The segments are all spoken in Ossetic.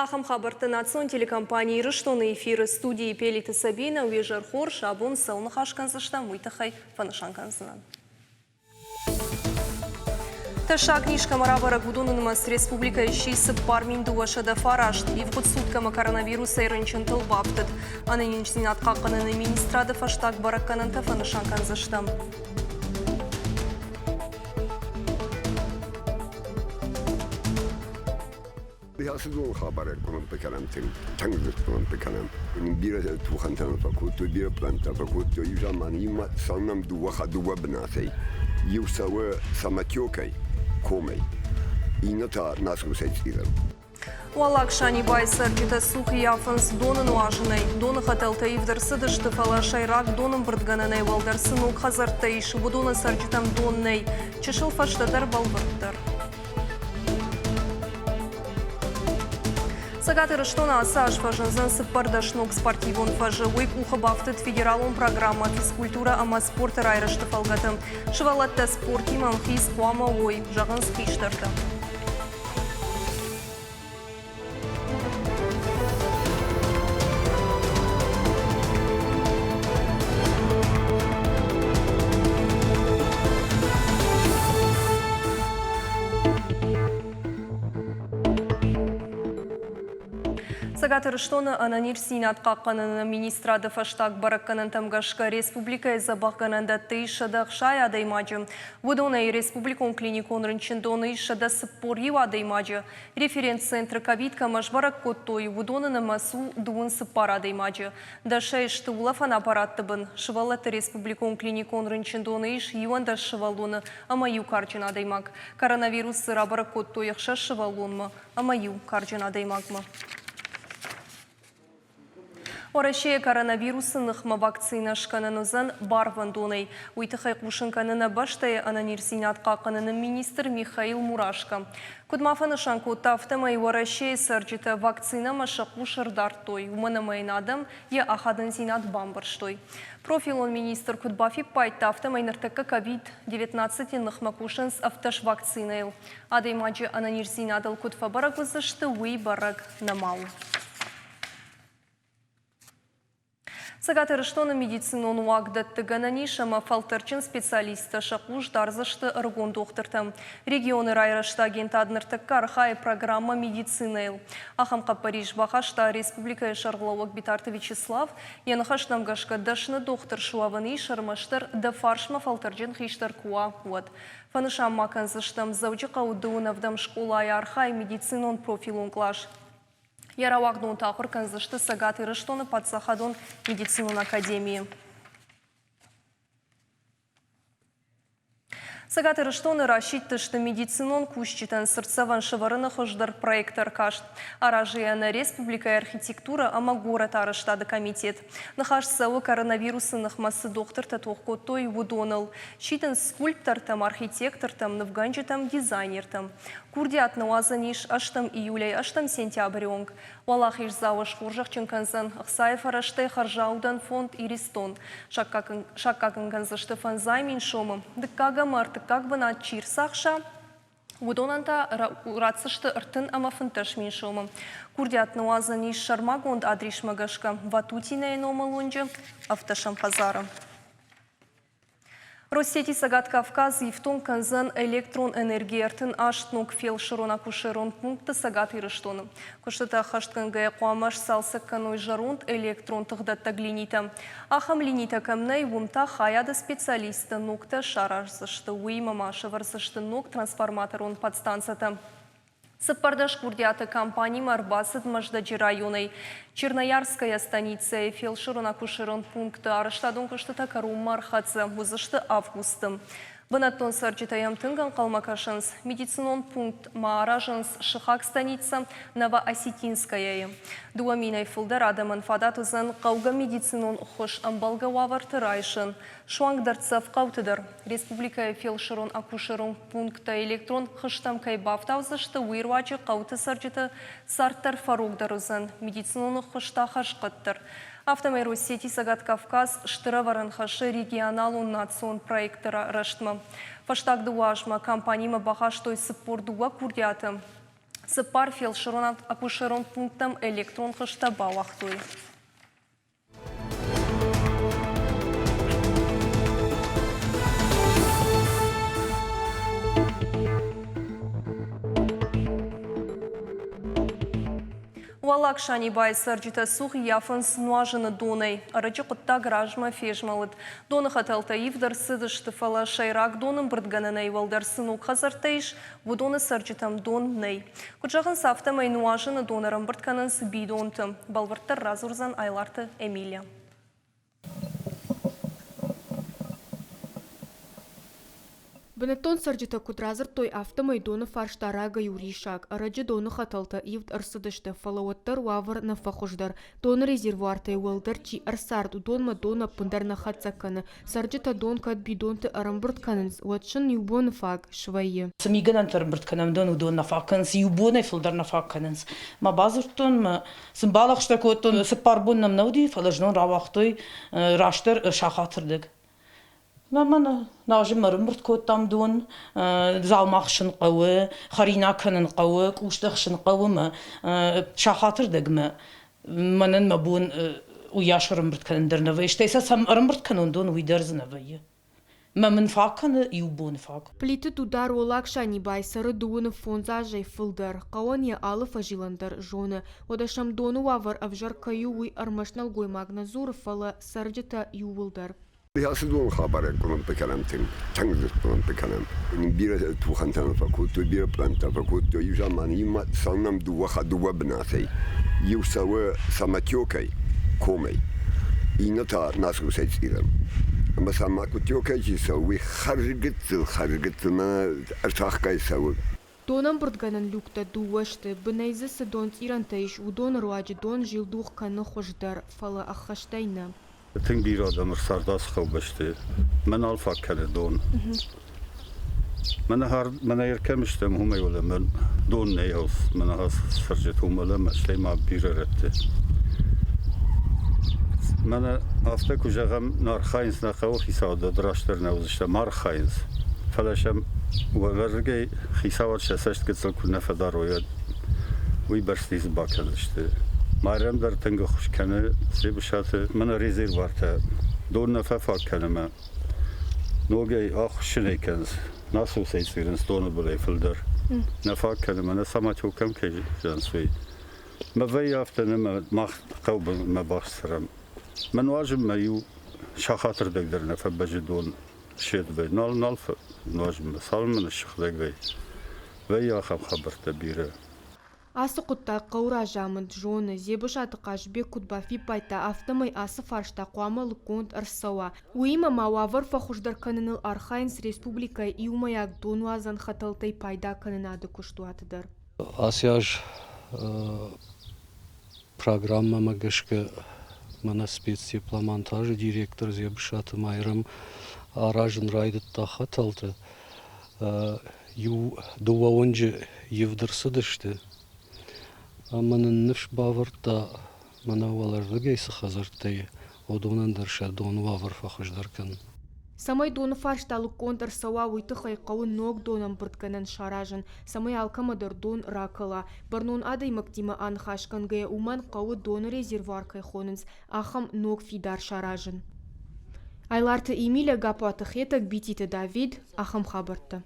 Ахӕм хабӕрттӕ национ телекомпани Ирыстоны эфиры студийы Пелиты Сабинӕ уе зӕр хорз, абон цӕуыл ныхас кӕндзыстӕм, уый тыххӕй фӕнысан кӕндзынӕн. Тӕссаг низ кӕмӕ рабӕрӕг, уыдоны нымӕц республикӕйы сси 4209. Ивгъуыд суткӕмӕ коронавирусӕй рынчынтыл бафтыд. Ӕнӕниздзинад хъахъхъӕныны министрады фӕстаг бӕрӕггӕнӕнтӕ фӕнысан кӕндзыстӕм. Ацы дон хабарӕй къуылымпы кӕнӕм тынг, тынг къуылымпы кӕнӕм. Бирӕ тухӕнтӕ нын фӕкодтой, бирӕ пълӕнттӕ фӕкодтой. Иу заман иумӕ цӕуынӕм дыууӕ бынатӕй. Иу цӕуы Самотекӕй, комӕй, иннӕ та насосӕй цъирӕн. Уӕллаг Санибайы цӕрджытӕ цух ӕййафынц доны нуазынӕй. Доны хӕтӕлтӕ ивд ӕрцыдысты, фӕлӕ сӕйраг донӕмбырдгӕнӕнӕй уӕлдӕр цы ног хӕдзӕрттӕ ис, уыдоны цӕрджытӕм дон нӕй. Чысыл фӕстӕдӕр бӕлвырддӕр. Цӕгат Ирыстоны ацы аз фӕзындзӕн 14 ног спортивон фӕзы. Уый къухы бафтыд федералон программӕ физкультурӕ ӕмӕ спорты райрӕзты фӕлгӕты. Сывӕллӕттӕ спортимӕ ӕмхиц хъуамӕ уой, зӕгъынц хистӕртӕ. Цӕгат Ирыстоны ӕнӕниздзинад хъахъхъӕныны министрады фӕстаг бӕрӕггӕнӕнтӕм гӕсгӕ республикӕйы дзӕбӕхгӕнӕндӕтты ис 160 адӕймаджы. Уыдонӕй республикон клиникон рынчындоны ис 141 адӕймаджы. Референц-центры ковид кӕмӕ сбӕрӕг кодтой, уыдоны нымӕц у дыууын цыппар адӕймаджы. Дӕсӕй сты улӕфӕн аппаратты бын. Сывӕллӕтты республикон клиникон рынчындоны ис 11 сывӕллоны ӕмӕ иу карджын адӕймаг. Коронавирус дзы рабӕрӕг кодтой ӕхсӕз сывӕллонмӕ ӕмӕ иу карджын адӕймагмӕ. Уӕрӕсейы коронавирусы ныхмӕ вакцинӕ скӕнын уыдзӕн барвӕндонӕй. Уый тыххӕй хъусын кӕны нӕ бӕстӕйы ӕнӕниздзинад хъахъхъӕныны министр Михаил Мурашко. Куыд ма фӕнысан кодта, афтӕмӕй Уӕрӕсейы цӕрджытӕ вакцинӕмӕ сӕ хъус ӕрдардтой, уымӕн ӕмӕ йын адӕм йӕ ахадындзинад бамбӕрстой. Профилон министр куыд бафиппайдта, афтӕмӕй ныртӕккӕ ковид-19-ы ныхмӕ кусынц ӕвддӕс вакцинӕйыл. Адӕймаджы ӕнӕниздзинадыл куыд фӕбӕрӕг уыдзысты, уый бӕрӕг нӕма у. Цӕгат Ирыстоны медицинон уагдӕтты гӕнӕн ис ӕмӕ фӕлтӕрдджын специалисттӕ сӕ хъус дардзысты ӕрыгон дохтыртӕм. Регионы райрӕзты агентад ныртӕккӕ архайы программӕ медицинӕйыл. Ахӕм хъӕппӕрис бахаста республикӕйы сӕргълӕууӕг Битарты Вячеслав. Йӕ ныхӕстӕм гӕсгӕ дӕсны дохтыр суӕвын ис ӕрмӕстдӕр дӕ фарсмӕ фӕлтӕрджын хистӕр куы уа, уӕд. Фӕнысан ма кӕндзыстӕм, Дзӕуджыхъӕуы дыууын ӕвдӕм скъолайы архайы медицинон профилон кълас. Йӕ рауагъдонтӕ ахуыр кӕндзысты Цӕгат Ирыстоны паддзахадон медицинон академийы. Цӕгат Ирыстоны расидтысты медицинон кусджытӕн цыртдзӕвӕн сӕвӕрыны хуыздӕр проект ӕркаст. Аразы йӕ нӕ республикӕйы архитектурӕ ӕмӕ горӕтарӕзтады комитет. Ныхас цӕуы коронавирусы ныхмӕ цы дохтыртӕ тох кодтой, уыдоныл. Сидынц скульптортӕм, архитектортӕм, нывгӕнджытӕм, дизайнертӕм. Курдиат ныуадзӕн ис ӕстӕм июлӕй ӕстӕм сентябры онг. Уӕлахиздзауы схорзӕхджын кӕндзӕн ӕхцайы фӕрӕзтӕй хӕрзаудӕн фонд Иристон. Саккаг ын кӕндзысты фӕндзай мин сомы. Дыккаг ӕмӕ ӕртыккаг бынат чи рцахса, уыдонӕн та ратдзысты 35 мин сомы. Курдиат ныуадзӕн ис сӕрмагонд адрисмӕ гӕсгӕ Ватутинӕйы номыл уынджы ӕвддӕсӕм хӕдзары. Россети Цӕгат Кавказ ифтонг кӕндзӕн электрон энергийы 38 ног фелсырон-акушерон пункты Цӕгат Ирыстоны. Куыстытӕ ӕххӕстгӕнгӕйӕ хъуамӕ сцалцӕг кӕной зӕронд электрон тыхдӕттӕг линитӕ. Ахӕм линитӕ кӕм нӕй, уым та хайады специалисттӕ ногтӕ сараздзысты. Уыимӕ ма сӕвӕрдзысты ног трансформаторон подстанцӕтӕ. 14 курдиаты компанимӕ ӕрбацыд Мӕздӕджы районӕй. Черноярская станицӕйы фелсырон-акушерон пункты арӕзтадон куыстытӕ кӕронмӕ ӕрхӕццӕ уыдзысты августы. Бынӕттон цӕрджытӕ йӕм тынг ӕнхъӕлмӕ кӕсынц. Медицинон пункт ма аразынц сыхаг станицӕ Новоосетинскаяйы. Дыууӕ минӕй фылдӕр адӕмӕн фадат уыдзӕн хъӕугӕ медицинон ӕххуыс ӕмбӕлгӕ уавӕрты райсын. Суанг дӕрддзӕф хъӕуты дӕр. Республикӕйы фелсырон-акушерон пункттӕ электрон хызтӕм кӕй бафтаудзысты, уый руаджы хъӕуты цӕрджыты цард дӕр фӕрогдӕр уыдзӕн, медицинон ӕххуыс та хӕрзхъӕддӕр. Афтӕмӕй Россети Цӕгат Кавказ стыр ӕвӕрӕн хӕссы регионалон национ проектты рӕзтмӕ. Фӕстаг дыууӕ азмӕ компанимӕ бахастой 42 курдиаты. Цыппар фелсырон-акушерон пункттӕм электрон хызтӕ бауагътой. Уӕллаг Санибайы цӕрджытӕ цух ӕййафынц нуазыны донӕй. Ӕрӕджы хъуыддаг размӕ фезмӕлыд. Доны хӕтӕлтӕ ивд ӕрцыдысты, фӕлӕ сӕйраг донӕмбырдгӕнӕнӕй уӕлдӕр цы ног хӕдзӕрттӕ ис, уыдоны цӕрджытӕм дон нӕй. Куыд зӕгъынц, афтӕмӕй нуазыны дон ӕрӕмбырд кӕнынц бидонты. Бӕлвырддӕр радзурдзӕн Айларты Эмилия. Бынӕттон цӕрджытӕ куыд радзырдтой, афтӕмӕй доны фарста рагӕй у риссаг. Ӕрӕджы доны хӕтӕлтӕ ивд ӕрцыдысты, фӕлӕ уӕддӕр уавӕр нӕ фӕхуыздӕр. Доны резервуартӕй уӕлдӕр чи ӕрцард, уыдонмӕ дон ӕппындӕр нӕ хӕццӕ кӕны. Цӕрджытӕ дон кӕд бидонты ӕрӕмбырд кӕнынц, уӕд сын иу боны фаг свӕййы. Цы мигӕнӕнтӕ ӕрӕмбырд кӕнӕм дон, уыдон нӕ фаг кӕнынц, иу бонӕй фылдӕр нӕ фаг кӕнынц. Мӕ бадзырдтон, мӕ сын балӕгъстӕ кодтон, цыппар бон нӕм нӕ уыди, фӕлӕ знон рауагътой растдӕр сахатырдӕг. Мӕ назы ӕрӕмбырд кодтам дон, дзаума хсын хъӕуы, хӕринаг кӕнын хъӕуы, къустӕ хсын хъӕуы мӕ сахатырдӕгмӕ мӕнӕн мӕ бон уыйас ӕрӕмбырд кӕнын дӕр нӕ вӕййы, стӕй сӕ цӕм ӕрӕмбырд кӕнон дон, уый дӕр дзы нӕ вӕййы. Мӕ мын фаг кӕны иу боны фаг. Плиты Дудар Олаг Санибай цӕры дыууыны фондз азӕй фылдӕр. Хъӕуӕн йӕ алы фӕзилӕн дӕр зоны. Уӕдӕ сӕм доны уавӕр ӕвзӕр кӕй у, уый ӕрмӕст нӕлгоймаг нӕ дзуры, фӕлӕ цӕрджытӕ иууылдӕр. Ацы дон хабарӕй къуылымпы кӕнӕм тынг, тынг дзы къуылымпы кӕнӕм. Бирӕ тухӕнтӕ нын фӕкодтой, бирӕ пълӕнттӕ фӕкодтой. Иу заман иумӕ цӕуынӕм дыууӕ дыууӕ бынатӕй. Иу цӕуы Самотекӕй, комӕй, иннӕ та насосӕй цъирӕм. Ӕмӕ Самотекӕй чи цӕуы, уый хӕрзгыццыл, хӕрзгыццыл мӕнӕ ӕртахгай цӕуы. Донӕмбырдгӕнӕн люктӕ дыууӕ сты, бынӕй дзы цы донцъирӕнтӕ ис, уыдоны руаджы дон зилдух кӕны хуыздӕр, фӕлӕ ӕххӕстӕй нӕ. Тынг бирӕ адӕм ӕрцард ацы хъӕубӕсты. Мӕн нал фаг кӕны дон. Мӕнӕ мӕнӕ ӕркӕм стӕм, уымӕй уӕлӕ мӕн дон нӕй мӕнӕ цӕрджыты уымӕл ӕмӕ стӕй ма бирӕ рӕтты. Мӕнӕ афтӕ куы зӕгъӕм, нӕ архайынц нӕ хъӕуы хицауад растдӕр нӕ уыдзыстӕм, архайынц. Фӕлӕ сӕм уӕлӕрдыгӕй хицауад сӕ цӕст гыццыл куы нӕ фӕдарой, уӕд уый бӕрц ницы бакӕндзысты. Майрӕм дӕр тынг ӕххуыс кӕны Себысаты мӕнӕ резервуартӕ дон нӕ фӕфаг кӕны мӕ ногӕй ӕххуысджынӕй кӕнынц, насосӕй цъирынц доны былӕй фылдӕр. Нӕ фаг кӕны мӕнӕ самотекӕм кӕй зӕгъынц, уый. Мӕ вӕййы афтӕ нӕ мӕ мах хъӕубынмӕ бахсырӕм. Мӕ нуазынмӕ иу сахатырдӕг дӕр нӕ фӕбӕззы дон седвӕй. Нал, нал нуазынмӕ, цалынмӕ ныссыгъдӕг вӕййы. Вӕййы ахӕм хабӕрттӕ бирӕ. Ацы хъуыддаг хъӕуы разамынд зоны. Дзебысаты Хъазбег куыд бафиппайдта, афтӕмӕй ацы фарста хъуамӕ лыггонд ӕрцӕуа. Уыимӕ ма уавӕр фӕхуыздӕр кӕныныл архайынц республикӕйы иумӕйаг донуадзӕн хӕтӕлтӕй пайда кӕнынады куыстуаты дӕр. Ацы аз программӕмӕ гӕсгӕ мӕнӕ спецтепломонтажы директор Дзебысаты Майрӕм аразын райдыдта хӕтӕлтӕ. Иу дыууӕ уынджы ивд ӕрцыдысты ӕмӕ нын ныфс бавӕрдта, мӕнӕ уӕлӕрдыгӕй цы хӕдзӕрттӕ и, уыдонӕн дӕр сӕ доны уавӕр фӕхуыздӕр кӕнын. Цӕмӕй доны фарста лыггонд ӕрцӕуа, уый тыххӕй хъӕуы ног донӕмбырдгӕнӕн саразын, цӕмӕй алкӕмӕ дӕр дон ракӕла. Бӕрнон адӕймӕгтимӕ аныхас кӕнгӕйӕ уымӕн хъӕуы доны резервуар кӕй хонынц, ахӕм ног фидар саразын. Айларты Эмиля, Гаппуаты Хетӕг, Бититы Давид, ахӕм хабӕрттӕ.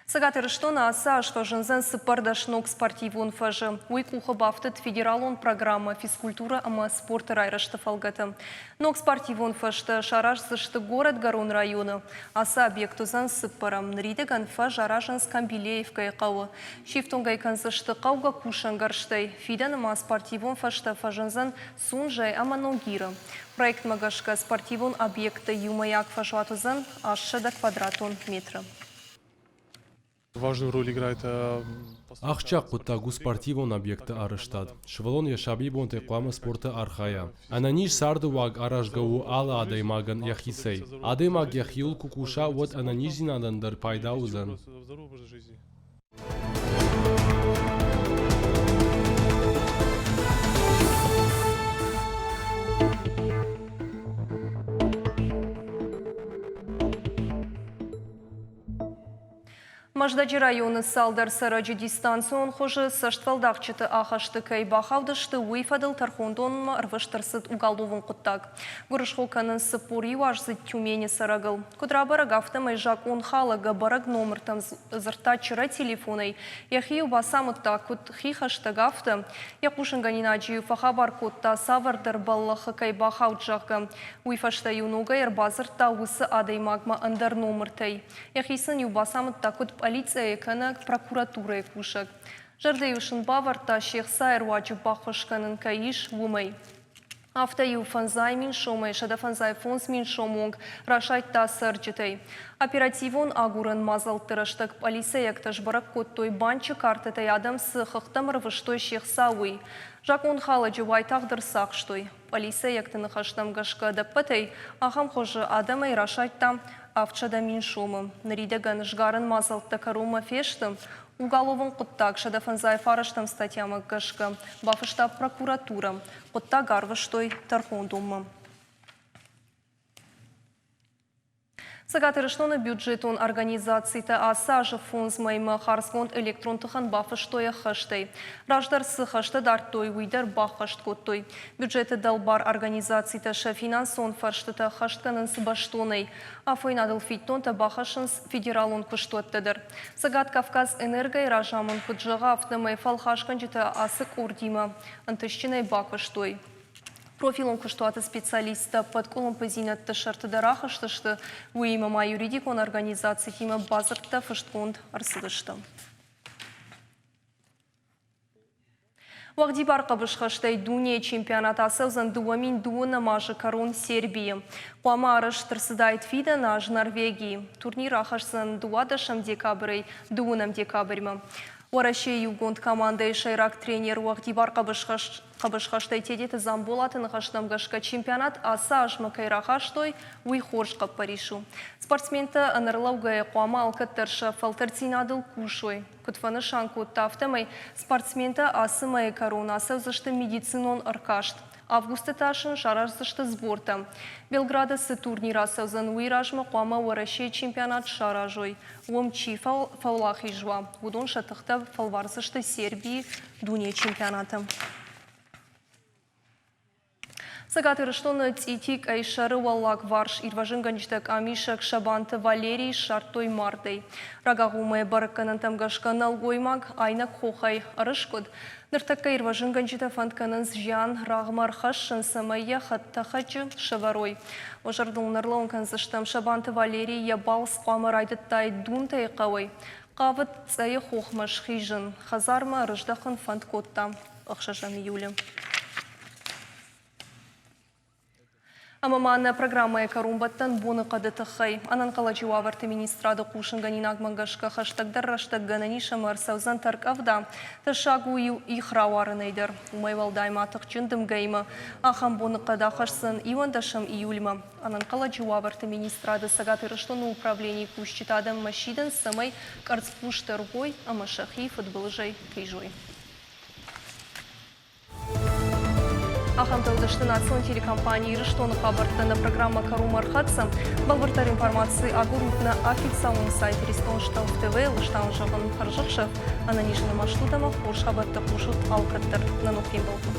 Цӕгат Ирыстоны ацы аз фӕзындзӕн цыппӕрдӕс ног спортивон фӕзы. Уый къухы бафтыд федералон программӕ физкультурӕ ӕмӕ спорты райрӕзты фӕлгӕты. Ног спортивон фӕзтӕ сараздзысты Горӕтгӕрон районы. Ацы объект уыдзӕн цыппӕрӕм. Ныридӕгӕн фӕз аразынц Камбилеевкӕйы хъӕуы. Сифтонг ӕй кӕндзысты хъӕугӕ кусӕнгӕрзтӕй. Фидӕны ма спортивон фӕзтӕ фӕзындзӕн Сунжӕ ӕмӕ Ногиры. Проектмӕ гӕсгӕ спортивон объектты иумӕйаг фӕзуат уыдзӕн 800 квадратон метры. Важную роль играет Ахсджиаг хъуыддаг у спортивон объекты арӕзтад. Сывӕллон йӕ сабибонтӕй хъуамӕ спорты архайа. Ӕнӕниз царды уаг аразгӕ у алы адӕймагӕн йӕхицӕй. Адӕймаг йӕхиуыл куы куса, уӕд ӕнӕниздзинадӕн дӕр пайда уыдзӕн. Мӕздӕджы районы цалдӕр цӕрӕджы дистанцион хуызы цӕстфӕлдахджыты ахӕсты кӕй бахаудысты, уый фӕдыл тӕрхондонмӕ ӕрвыст ӕрцыд уголовон хъуыддаг. Гуырысхо кӕнынц 41 аздзыд Тюмени цӕрӕгыл. Куыд рабӕрӕг, афтӕмӕй закъонхалӕг ӕбӕрӕг номыртӕм дзырдта чырӕ телефонӕй, йӕхи-иу бацамыдта, куыд хи хӕстӕг, афтӕ. Йӕ хъусынгӕнинаджы-иу фӕхабар кодта, цавӕрдӕр бӕллӕхы кӕй бахауд, зӕгъгӕ. Уый фӕстӕ-иу ногӕй ӕрбадзырдта уыцы адӕймагмӕ ӕндӕр номыртӕй. Йӕхи сын-иу бацамыдта куыд пъӕлицӕйы кӕнӕ прокуратурӕйы кусӕг. Зӕрдӕ-иу сын бавӕрдта, се хцайы руаджы баххуыс кӕнын кӕй ис, уымӕй. Афтӕ-иу 500 000 сомӕй 155 000 сомы онг расайдта цӕрджытӕй. Оперативон агурӕн мадзӕлтты рӕстӕг пъӕлицӕйӕгтӕ сбӕрӕг кодтой, банчы картӕтӕй адӕм цы хыгъдтӕм ӕрвыстой се хца, уый. Закъонхалӕджы уайтагъд ӕрцахстой. Пъӕлицӕйӕгты ныхӕстӕм гӕсгӕ ӕдӕппӕтӕй ахӕм хуызы адӕмӕй расайдта 700 000 сомы. Ныридӕгӕн сгарӕн мадзӕлттӕ кӕронмӕ фесты. Уголовон хъуыддаг 159 статьямӕ гӕсгӕ бафыста прокуратурӕ. Хъуыддаг арвыстой тӕрхондонмӕ. Цӕгат Ирыстоны бюджетон организацитӕ ацы азы фондз мӕймӕ хардзгонд электрон тыхӕн бафыстой ӕххӕстӕй. Раздӕр цы хӕстӕ дардтой, уый дӕр баххӕст кодтой. Бюджеты дӕлбар организацитӕ сӕ финансон фӕрстытӕ ӕххӕст кӕнынц бӕстонӕй. Афойнадыл фиддонтӕ бахӕссынц федералон куыстуӕттӕ дӕр. Цӕгат Кавказ Энергойы разамынд куыд зӕгъы, афтӕмӕй фӕлхасгӕнджытӕ ацы къордимӕ ӕнтыстджынӕй бакуыстой. Профилон куыстуаты специалисттӕ ӕппӕт къуылымпыдзинӕдты сӕрты дӕр ахызтысты, уыимӕ ма юридикон организацитимӕ бадзырдтӕ фыстгонд ӕрцыдысты. Уӕгъдибар хъӕбысхӕстӕй дунейы чемпионат ацӕудзӕн 2012 азы кӕрон Сербийы. Хъуамӕ арӕзт ӕрцыдаид фидӕн аз Норвегийы. Турнир ахӕсдзӕн 12 декабрӕй 2 декабрьмӕ. Уӕрӕсейы иугонд командӕйы сӕйраг тренер уӕгъдибар хъӕбысхӕстӕй Тедеты Дзамболаты ныхӕстӕм гӕсгӕ чемпионат ацы азмӕ кӕй рахастой, уый хорз хъӕппӕрис у. Спортсментӕ ӕнӕрлӕугӕйӕ хъуамӕ алкӕддӕр сӕ фӕлтӕрддзинадыл кусой. Куыд фӕнысан кодта, афтӕмӕй спортсментӕ ацы мӕйы кӕрон ацӕудзысты медицинон ӕркаст. Августы та сын сараздзысты сбортӕ. Белграды цы турнир ацӕудзӕн, уый размӕ хъуамӕ Уӕрӕсейы чемпионат саразой. Уым чи фӕуӕлахиз уа, уыдон сӕ тыхтӕ фӕлвардзысты Сербийы дунейы чемпионаты. Цӕгат Ирыстоны цъити къӕйсӕры уӕллагварс ирвӕзынгӕнджытӕ къамисӕг Сабанты Валерийы ссардтой мардӕй. Рагагъоммӕ бӕрӕггӕнӕнтӕм гӕсгӕ нӕлгоймаг айнӕг хохӕй ӕрыскъуыд. Ныртӕккӕ ирвӕзынгӕнджытӕ фӕнд кӕнынц зиан рагъмӕ ӕрхӕссын, цӕмӕй йӕ хӕдтӕхӕджы сӕвӕрой. Уӕ зӕрдыл ын ӕрлӕууын кӕндзыстӕм, Сабанты Валерий йӕ балц хъуамӕ райдыдтаид Дунтӕйы хъӕуӕй. Хъавыд Цъӕйы хохмӕ схизын. Хӕдзармӕ ӕрыздӕхын фӕнд кодта 6 июлы. Ӕмӕ ма нӕ программӕйы кӕронбӕттӕн боныхъӕды тыххӕй. Ӕнӕнхъӕлӕджы уавӕрты министрады хъусынгӕнинагмӕ гӕсгӕ хӕстӕгдӕр рӕстӕг гӕнӕн ис ӕмӕ ӕрцӕудзӕн тӕркъӕвда. Тӕссаг у иу их рауарынӕй дӕр. Уымӕй уӕлдай ма тыхджын дымгӕимӕ ахӕм боныхъӕд ахӕсдзӕн 11 июльмӕ. Ӕнӕнхъӕлӕджы уавӕрты министрады Цӕгат Ирыстоны управленийы кусджытӕ адӕммӕ сидынц, цӕмӕй къӕрцхъусдӕр уой ӕмӕ сӕхи фыдбылызӕй хизой. Ахӕмтӕ уыдысты национ телекомпани Ирыстоны хабӕрттӕ нӕ программӕ кӕронмӕ ӕрхӕццӕ. Бӕлвырддӕр информаци агурут нӕ официалон сайт Ристон Штауф ТВ. Лыстӕн зӕгъын хӕрзӕхсӕв, ӕнӕниз нымӕстут ӕмӕ хорз хабӕрттӕ хъусут алкӕддӕр. Нӕ ног фембӕлдмӕ.